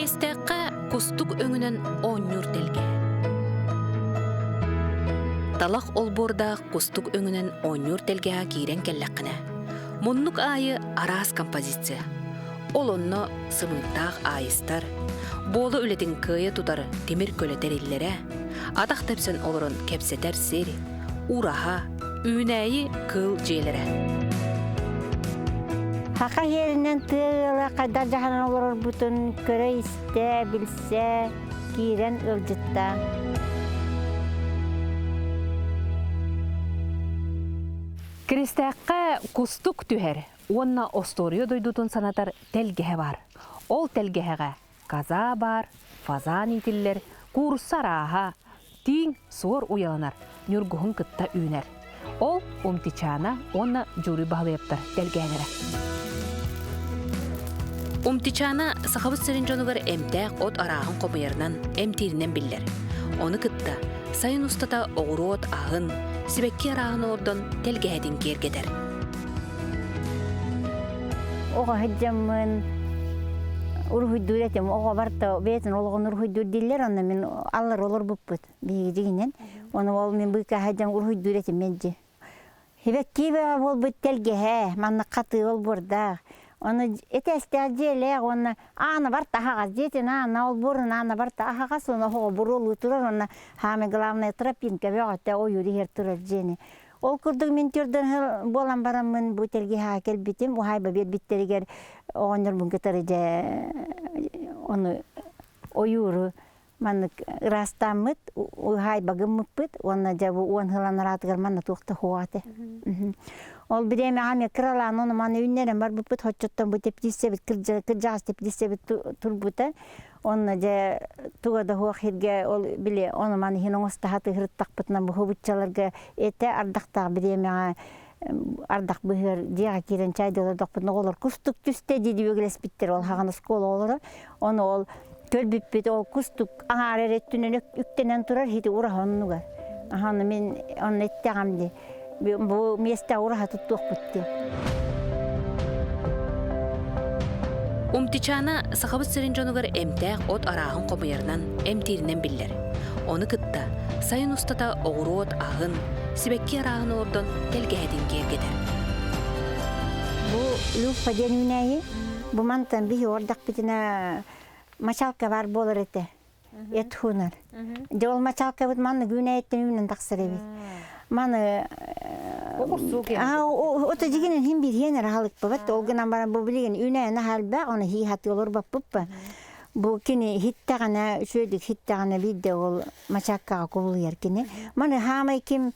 Кириэстээххэ кустук өҥүнэн оонньуур тэлгэһэ. Талах олбуордаах кустук өҥүнэн оонньуур тэлгэһэ киирэн кэллэххинэ, муннук аайы араас композиция. Ол онно сымыыттаах аайыстар, буола үлэтин кыайа тутар тимир көлө тэриллэрэ, атах тэпсэн олорон кэпсэтэр сир, ураһа, үүнээйи кыыл дьиэлэрэ. Саха иһэринэн тыа ыала хайдах дьаһанан олорорбутун көрө-истэ, билсэ, киирэн ыалдьыттаан. Киристээххэ кустук түһэр уонна остуоруйа дойдутун санатар тэлгэһэ баар. Ол тэлгэһэҕэ коза баар, фазан иитиллэр, куурусса арааһа, тииҥ суор уйаланар, ньургуһун кытта үүнэр. Ол Умтичаана уонна Дьууруй Баһылайаптар тэлгэһэлэрэ. Умтичаана Сахабыт сирин дьонугар эмтээх от арааһын хомуйарынан, эмтииринэн биллэр. Ону кытта сайын устата оҕуруот аһын, сибэкки арааһын олордон тэлгэһэтин киэргэтэр. Оҕо сылдьаммын уруһуйдуур этим. Оҕо барыта бэйэтин олоҕун уруһуйдуур дииллэр, онно мин аллар олорбуппут биһиги дьиҥинэн. Ону ол мин быыкаа сылдьан уруһуйдуур этим мэлдьи. Сибэкки бөҕө буолбут тэлгэһэ, маннык хатыы олбуордаах. Ону этээстээх дьиэлээх уонна аана барта аһаҕас дьиэтин аана олбуорун аана барта аһаҕас уонна оһоҕо буруолуу турар уонна самое главное тропинка бөҕөтө ойуур иһэр турар дьиэни. Ол курдук мин түрдэн сыл буолан бараммын бу тэлгэһэҕэ кэлбитим, уһаайба биэрбиттэригэр оҕонньорбун кытары дьэ ону ойууру маннык ыраастааммыт, уһаайба гыммыппыт уонна дьэ бу уон сыл анараатыгар манна туох да суох этэ. Ол бириэмэҕэ эмиэ кыралаан ону маны үүннэрэн барбыппыт, хоччоттон бу теплицэбит кырдьаҕас теплицэбит турбута. Онно дьэ туга да суох сиргэ ол били ону маны иһин оҥостоһо тыһырыттахпытына бу хобуччаларга этэ ардахтаах бириэмэҕэ ардах быһыар дьиэҕэ киирэн чайдыы олордохпутуна оҕолор кустук түстэ дии үөгүлэспиттэр ол хаҕан оскуола оҕолоро ону ол көрбүппүт ол кустук аҥаар эрэ өттүнэн үктэнэн турар ити ураһа оннугар аһаны мин онно эттэҕим дии бу миэстэҕэ ураһа туттуохпут диэн. Умтичаана Сахабыт сирин дьонугар эмтээх от арааһын хомуйарынан, эмтииринэн биллэр. Ону кытта сайын устата оҕуруот аһын, сибэкки арааһын олордон тэлгэһэтин киэргэтэр. Бу люффа диэн үүнээйи бу мантан биһи ордахпытына мачалка баар буолар этэ. Эт хуунар. Дьэ ол мачалкабыт маннык үүнээйиттэн үүнэн тахсар эбит. Маны ото дьигинэн хин бириэн эрэ халыкпабат ол гынан баран бу билигин үүнээн аһалба оны хии хаты олорбоппуппа. Бу кини хиттэҕинэ үчүгэйдик хиттэҕинэ биирдэ ол мачаккаҕа кубулуйар кини. Маны хаамай ким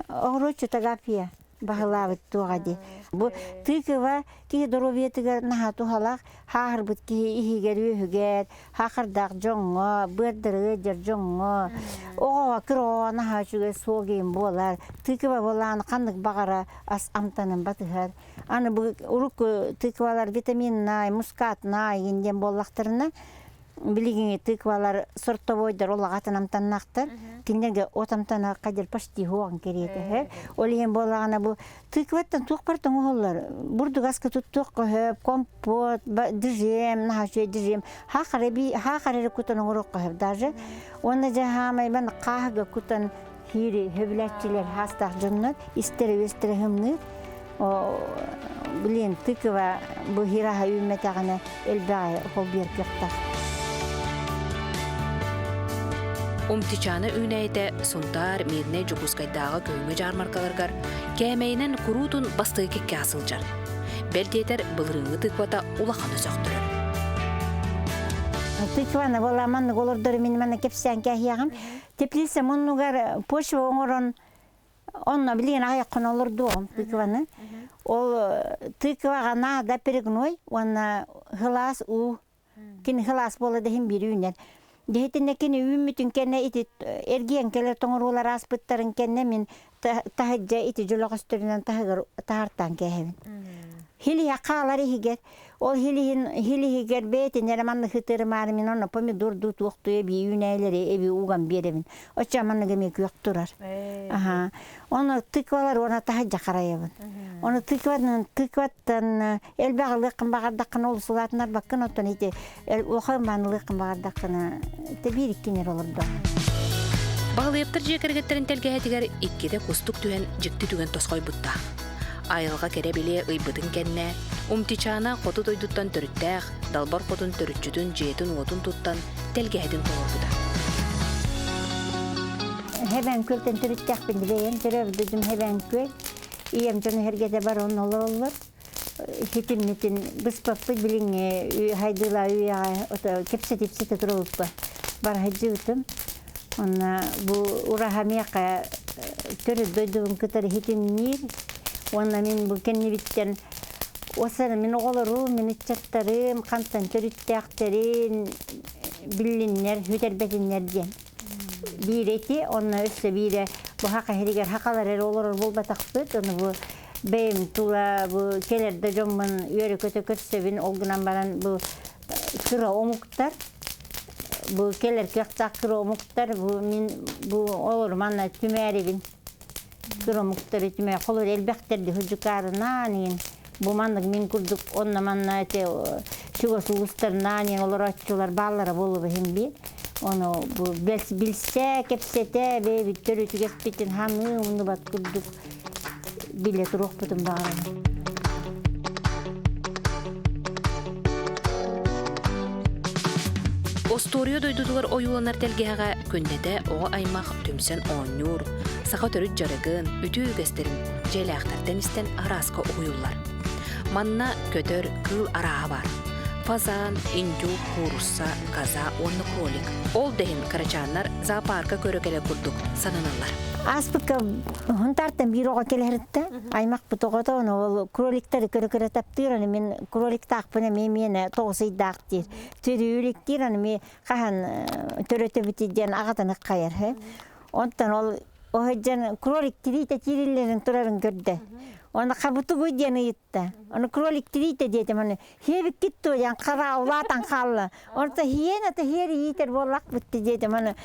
оҕуруотчу Агафья баһылаабыт туоҕа дии. Бу тыква киһи доруобуйатыгар наһаа туһалаах, хааһырбыт киһи иһигэр үөһүгэр, хаахырдаах дьоҥҥо, быардары ыалдьар дьоҥҥо, оҕоҕо кыра оҕоҕо наһаа үчүгэй суол гиин буолар. Тыква буолаан ханнык баҕара ас амтанын батыһар. Аны бу урукку тыквалар витаминнай, мускатнай диэн буоллахтарына, билигиҥи тыквалар сортовойдар улаҕатын амтаннаахтар кинилэргэ от амтана хадьыр почти хуоҕун кэриэтэ ол иһин буоллаҕына бу тыкваттан туох барыта оҥоһуллар бурдук аска туттуохха сөп компот джем наһаа үчүгэй джем хаахар эрэ кутан оҥоруохха сөп даже уонна дьэ хаамайбан хааһыга кутан хиири хөбүлээччилэр хаастаах дьоннор истэрэ-үөстэрэ хымныыр Блин, тыква бу хираһа үүммэтэҕинэ элбэҕи холбуйар кыахтаах. Умтичаана үүнээйитэ Сунтаар, Мирнэй, Дьокуускайдааҕы күһүҥҥү дьаармаркаларыгар кээмэйинэн куруутун бастакы кэккэҕэ сылдьар. Бэл диэтэр, былырыыҥҥы тыквата улаханы сөхтөрөр. Тыкваны буола маннык олордору мин манна кэпсээн кээһиэҕим. Теплица муннугар почва оҥорон Онно билигин аҕыйаххын олордуоҕум тыкваны. Ол тыкваҕа наада перегной уонна сылаас уу. Кини сылаас буола да иһин биир үүнэр. Дьиһитиннэ кини үүммүтүн кэннэ ити эргийэн кэлэр тоҥоруулар ааспыттарын кэннэ мин таһырдьа ити дьөлөҕөстөрүнэн таһыгар таһартаан кээһэбин. Хилиһэ хаалар иһигэр, ол хилиһин хилиһигэр бэйэтин эрэ маннык ытырымаары мин онно помидор дуу туохтуу эбии үүнээйилэри эбии уган биэрэбин. Оччо маннык эмиэ күөх турар. Аха. Ону тыквалар уонна таһырдьа харайабын. Ону тыкванан тыкваттан элбэх ылыаххын баҕардаххына олус улаатынарбаккын оттон ити улахан маанылыаххын баҕардаххына ити биир иккинер олордо. Баһылыйаптар дьиэ кэргэттэрин тэлгэһэтигэр иккитэ кустук түһэн дьикти түгэн тосхойбуттаах. Айылҕа кэрэ билиэ ыйбытын кэннэ, Умтичаана хоту дойдуттан төрүттээх, далбар хотун төрүччүтүн дьиэтин-уотун туттан тэлгэһэтин толорбута. Хэбээн күөлтэн төрүттээхпин бэйэм төрөөбүт Хэбээн күөл. Ийэм дьоно сэргэтэ баран олороллор. Хитиммитин быспаппыт билиҥҥи хайдыылаа үйэҕэ ото кэпсэтипситэ турабыппа бараһыдьыбытым. Онно бу ураһа миэхэ төрүт дойдубун кытары хитимниир. Уонна мин бу кэннибиттэн осара мин оҕолорум, мин ыччаттарым хантан төрүттээхтэрин биллиннэр, сүтэрбэтиннэр диэн. Биирэ ити, онно өссө биирэ бу хака иһигэр хакалар эрэ олорор буолбатахпыт, ону бу бэйэм тула бу кэлэр да дьоммун үөрэ-көтө көрсөбүн, ол гынан баран бу кыра омуктар, бу кэлэр кыахтаах кыра омуктар, бу мин бу олору манна түмээрибин. Кыра омуктары түмээ, холор элбэхтэр худьукаарынаан иин бу маннык мин курдук онно манна эти чугас улуустарнаан иин олорооччулар бааллара буолуо иһин биир. Ону бу билсэ, кэпсэтэ, бэйэбит төрүтүгэспитин ханыы умнубат курдук билэ туруохпутун баҕарабын. Остуоруйа дойдутугар ойууланар тэлгэһэҕэ күннэтэ оҕо аймах түмсэн оонньуур, саха төрүт дьарыгын, үтүө үгэстэрин дьиэлээхтэртэн истэн арааска уһуйуллар. Манна көтөр, кыыл арааһа баар. Фазан, индюк, куурусса, коза уонна кролик. Ол да иһин кырачааннар зоопарка көрө кэлэр курдук сананаллар. Ааспыкка Хунтаартан биир оҕо кэлэһиттэ. Аймахпыт оҕото ону ол кроликтары көрө-көрө таптыыр, аны мин кроликтаахпын эмиэ миэнэ тоҕус ыйдаах диир. Төрүүлүктиир, аны ми хаһан төрөтөбүтүй диэн аҕатын ыккайар. Онтон ол оһойдьан кролик тириитэ тиириллэрин турарын көрдө. Оны хабытыгуй диэн ыйытта. Оны кролик тириитэ диэтим, аны хиэбиккит туо диэн хара улаатан хаалла. Онто хиэн ата хиэр иитэр буоллахпыт диэтим, аны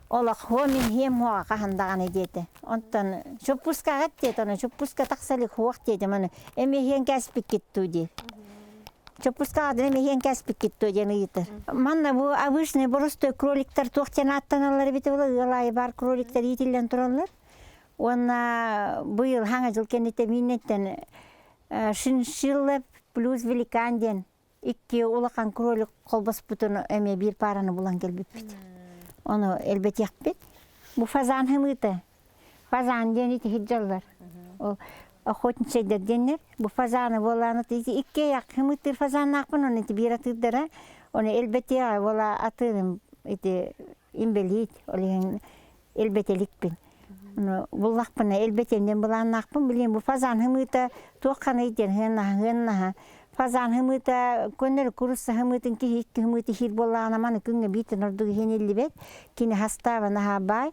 олох хуо мин хиэм хуоҕа хаһан даҕаны диэтэ. Онтон чуппускаҕыт диэтэ, аны чуппуска тахса илик хуох диэтим, аны эмиэ хиэн кээспиккит дуу диир. Чоппускаҕа эмиэ кэспиккит дуо диэн ыйытар. Манна бу обычный боростуой кроликтар туох диэн ааттаналлар эбитэ буолла ыал аайы баар кроликтар иитиллэн тураллар. Уонна быйыл хаҥа дьыл кэнниттэн мииннэттэн шиншилла плюс великан диэн икки улахан кролик холбоспутун эмиэ биир паараны булан кэлбиппит. Ону элбэтиэхпит. Бу фазан хымыыта. Фазан диэн ити сылдьаллар. Ол охотничайдар диэннэр. Бу фазаны буолааны ити икки аяк хымыттыыр фазаннаахпын, оны ити биир атыырдара. Оны элбэтиэҕэ буола атыырым ити инбэлиит, ол иһин элбэтэликпин. Ону буллахпына элбэтиэмдэн былааннаахпын. Билигин бу фазан хымыыта туох ханый диэн хыаннаһа хыаннаһа. Фазан хымыыта көннөрү курусса хымыытын киһи икки хымыыты иһиир буоллаҕына маны күҥҥэ бииртэн ордук иһиниллибэт. Кини хастааба наһаа баай.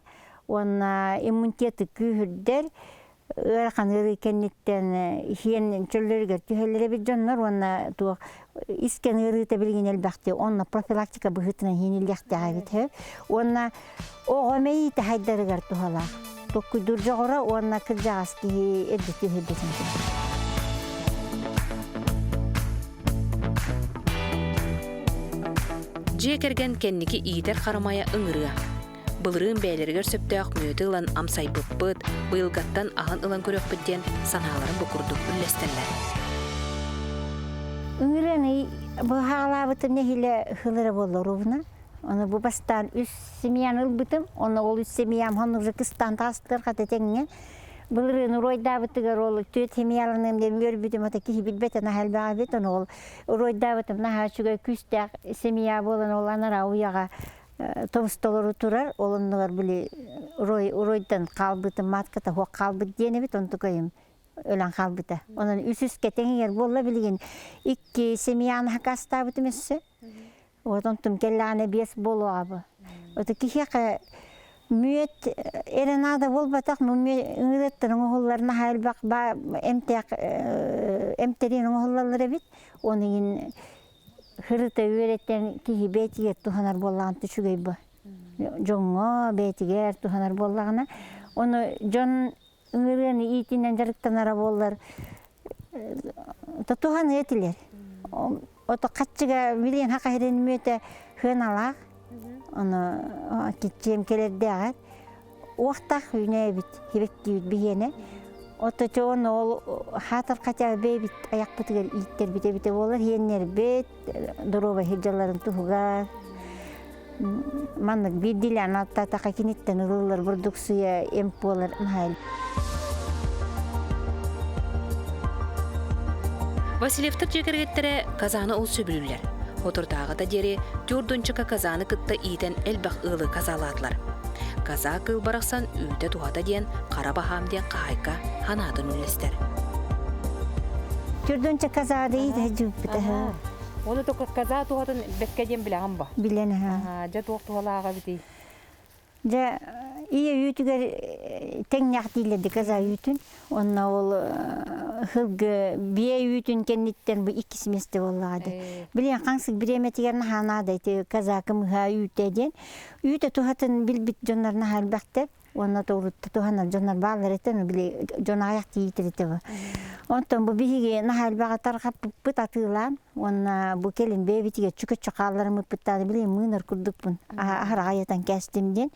Уонна иммунитеты күүһүрдэр, ыарахан ыарыы кэнниттэн иһиэн чөллөрүгэр түһэллэр эбит дьоннор уонна туох искэн ыарыыта билигин элбэхти онно профилактика быһыытынан иһиниллиэхтээх эбит уонна оҕо мэйиитэ хайдарыгар туһалаах токкуйдуур дьоҕура уонна кырдьаҕас киһи эрдэ түһүрбэтин Дьиэ кэргэн кэнники иитэр харамайа ыҥырыа. Былырыын бэйэлэригэр сөптөөх мүөтү ылан амсайбыппыт, быйылгаттан аһын ылан көрүөхпүт диэн санааларын бу курдук үллэстэллэр. Ыҥырыаны быһаалаабытым нэһилэ хылыра буолла Ону бу бастаан үс семьяны ылбытым. Онно ол үс семьям хоннук же кыстаан таастыр хата тэҥҥэ. Былырыын уруойдаабытыгар ол түөрт семьяланыым диэн үөрбүтүм ата киһи билбэтэ наһаа элбэх эбит. Ону ол уруойдаабытым наһаа үчүгэй күүстээх семья буолан ол анараа уйаҕа тобус-толору турар, ол оннугар били урой уройдан хаалбытым, матката суох хаалбыт диэн эбит, онтукайым өлөн хаалбыта. Онон үс-үс кэтэҥигэр буолла билигин икки семьяны хакастаабытым өссө. Вот онтум кэллэҕинэ биэс буолуоҕа бу. Это киһиэхэ Мүөт эрэ наада буолбатах, ыҥырыаттан оҥоһуллар наһаа элбэх эмтээх эмтэрин оҥоһуллаллар эбит. Оны иһин хырыта үөрэтэн киһи бэйэтигэр туһанар буоллаҕына үчүгэй бу. Дьоҥҥо бэйэтигэр туһанар буоллаҕына, ону дьон ыҥырыаны иитинэн дьарыктанара буоллар туһаныа этилэр. Ото хаччыга билиэн хахаһирин мүөтэ хыаналаах, ону киччиэм кэлэрдээҕэр уохтаах үүнээбит, хибэттиибит биһиэнэ. Ото чоон ол хаатар хотя бэйбит айахпытыгар ииттэрбит эбитэ буолар, иэннэрбит, доруобай сылдьалларын туһугар. Маннык биирдиилээн алтаатахха киниттэн ылыллар бурдуксуйа эмп буолар наһаа. Васильевтар дьиэ кэргэттэрэ казаны ол сөбүлүүллэр. Соторутааҕыта диэри Тюрдунчика казаны кытта иитэн элбэх ыалы казалаатылар. Каза кыыл барахсан үүтэ-туһата диэн хара баһаам диэн хаһаайка ханаатын үллэстэр. Тюрдунча казаады иитэ дьүүппүтэ. Оны только каза туһатын бэккэ диэн билэҕин ба? Билэн аха. Дьэ туох туһалааҕа эбитий? Дьэ ийэ үүтүгэр тэҥнээх дииллэрди каза үүтүн. Онно ол сылгы биэ үүтүн кэнниттэн бу иккис миэстэ буоллаҕа дии. Билиэн хаҥсык бириэмэтигэр наһаа наада ити каза кымыһа үүтэ диэн. Үүтэ туһатын билбит дьоннор наһаа элбэхтэр. Уонна тоҕурутта туһанар дьоннор бааллар этэ, били дьон аҕыйах тиийтэр этэ бу. Онтон бу биһиги наһаа элбэҕи тарҕаппыппыт атыылаан уонна бу кэлин бэйэбитигэр чүкөччү хаалларыммыппыттааны били мыынар курдукпун аһара айатан кээстим диэн.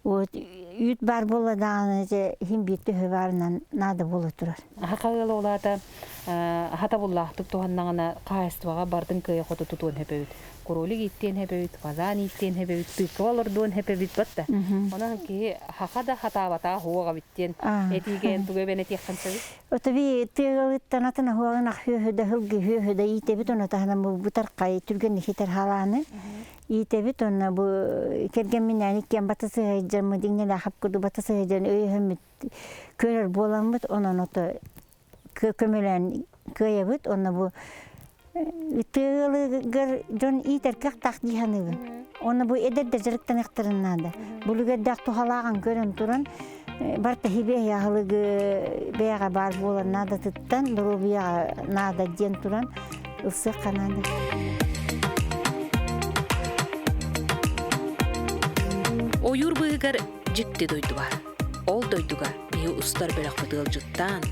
Вот үүт баар буолла даҕаны дьэ иһин биир төһө баарынан наада буола турар. Аха ыала улаата хатабыллаахтык туһаннаҕына хаһаайыстыбаҕа бардын кыайа хоту тутуон сөп эбит. Кролик ииттиэн сөп эбит, фазан ииттиэн сөп эбит, тыыккаба олордуон сөп эбит батта. Онон киһи хаха да хатаабатаа хуоҕа эбит диэн этиигэ тугу эбэн этиэххин сөбүй? Отоби тыагалыттан атын хуоҕын ах хүөһү да хылгы хүөһү да иитэбит ону таһынан бу бутархай түргэнник хитер халааны иитэбит онно бу кэргэмминээн иккиэн бата сыһайдьаммыт иҥнэлээх курдук бата сыһайдьан өйөһөммүт көрөр буоламмыт онон ото көмөлөөн кыайабыт онно бу тыалыгар дьон иитэр кыахтаах дии саныыбын. Онно бу эдэрдэр дьарыктаныахтарын наада. Булугэрдээх туһалааҕын көрөн туран барта хибиэһи аһылыгы бэйэҕэ баар буолар наадатыттан доруобуйаҕа наада диэн туран ылсыахха наада. Ойуур быыһыгар дьикти дойду баар. Ол дойдуга биһи устар бөлөхпүт ыалдьыттаан,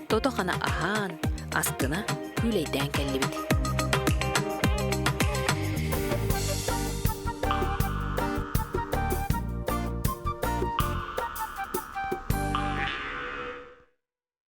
тото-хана аһаан, астына күүлэйдээн кэллибит.